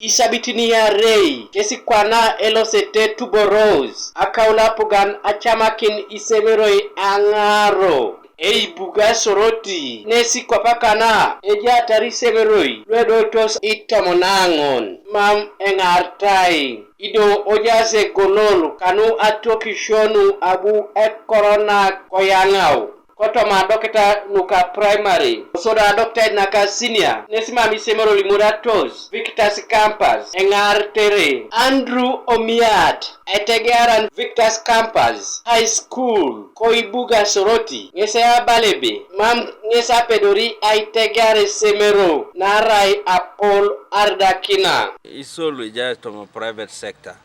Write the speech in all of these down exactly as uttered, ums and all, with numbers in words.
Isabitin iarei kesikwana elosete tuboros akaulo apugan acamakin isemeroi aŋaaro. Eibuga Soroti nesi kwapakana ejaatar isemeroi luedotos itomon aŋon mam eŋaartai. Ido ojaas egolol kanu atokisio nu abu ekorona koyaŋau. Kotoma adoketa nuka primary kosodi adoketa naka senior nesi mam isemeroi lumoratos Victus Campus eŋaartere. Andrew Omiat, aitegearan Victus Campus High School koibuga Soroti ŋes eabala ebe mam ŋes apedori aitegear esemero naarai apol aridakina. Isolu ejai toma private sector.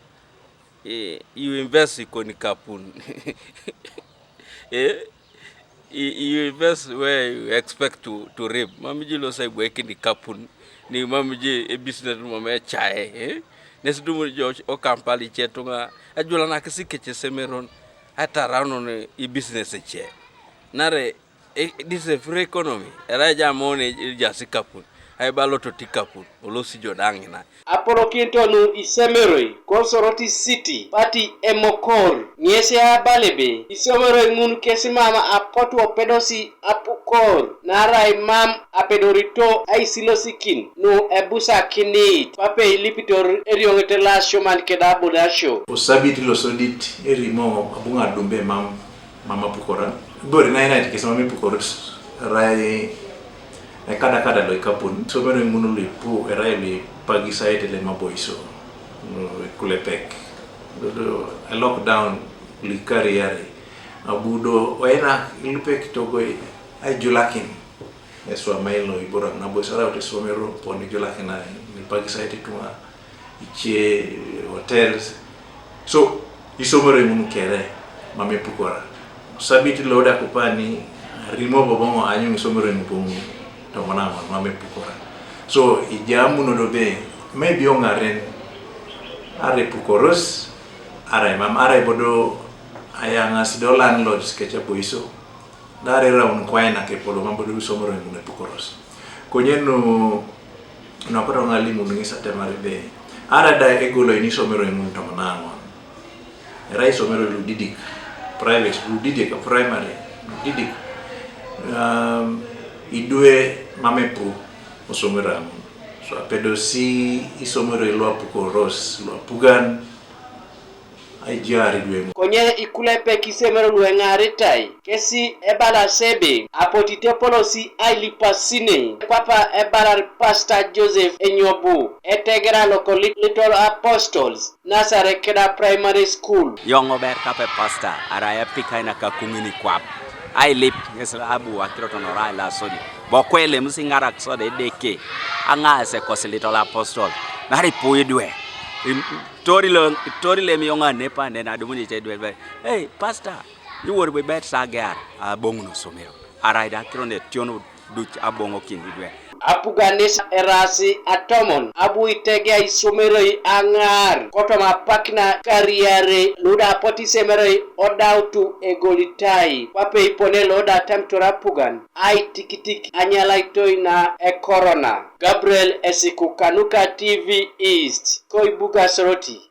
I- you invest ikoni kapun. Eh? I- you invest where you expect to, to reap. Mam iji ilosi aiboikin ikapun ni mam iji ebusiness mam ecae. Eh? Nesi dumu jo o Kampala ice tuŋa ejulanakis ikec esemeron aitaraunun ibusiness ece. Nare, eh, this is a free economy. Erai ejai amon ejaas ikapun, aibalotot ikapun olosi jo da ŋina. Apolokinito nu isemeroi ko Soroti City pati Emokor ŋes eabala ebe isomeroi ŋun kes mam apotu opedosi apukor naarai mam apedorito aisilosikin nu ebusakinit kwape ilipitor erioŋet loasioman keda aboliasio. Osabit losodit erimo abu ŋadumbe mam mam apukora. Ibore nainait kes mam epukorot erai ekadakada loikapun. Isomeroi ŋun luipu erai luipagisaete lemaboiso, ikulepek, lodo elockdown luikariare abu do oinak ilupek togoi aijulakin. Eswamai lo iborak naboiso araut esomero pon ijulakin ipagisaete ituŋa ice hotels. So isomeroi ŋun kere mam epukora. Sabit lo da kupani rimo boboŋo anyuŋ isomeroi ŋun boŋun tomon aŋon mam epukora. So ijamuno do be maybe oŋaren are pukoros arai mam arai bodo ayaŋasi do landlords kece boiso. Dare raun kwaina kepolo mambo du somoro ŋun epukoros. Konye nu nakoto ŋalimun ŋes atemar ebe ara da egolo ini somero ŋun tomon aŋon. Era isomero ludidik, private ludidik, primary ludidik. Um, idwe mamepu osomero aŋun. So apedosi isomero luapukoros luapugan. Aijar idwe ŋun. Konye ikulepek isemero lueŋaritai kesi ebalas ebe apotite polosi ailipasine kwapa ebalar Pastor Joseph Enyobu etegera loko Little Apostles Nursery keda Primary School. Yoŋ ober kape pastor arai epikaina kakuŋini kwap ailip ŋes abu akirot norai lasodi bokwelem siŋarak sode Edeke aŋaas ekosi Little Apostles naripu idwe. Im- Tori lo, tori lem yoŋ anepanen adumunit edwe. Ei, pastor, iwor bibet sagear aboŋun osomero. Arai da kiron etion duc aboŋokin idwe. Apuganis erasi atomon abu itegea isomeroi aŋaar kotoma apakina kariare luda apot isemeroi odautu egolitai kwape ipone loda tamitor apugan aitikitik anyalaitoi na ekorona. Gabriel Esiku kanuka T V East, koibuga Soroti.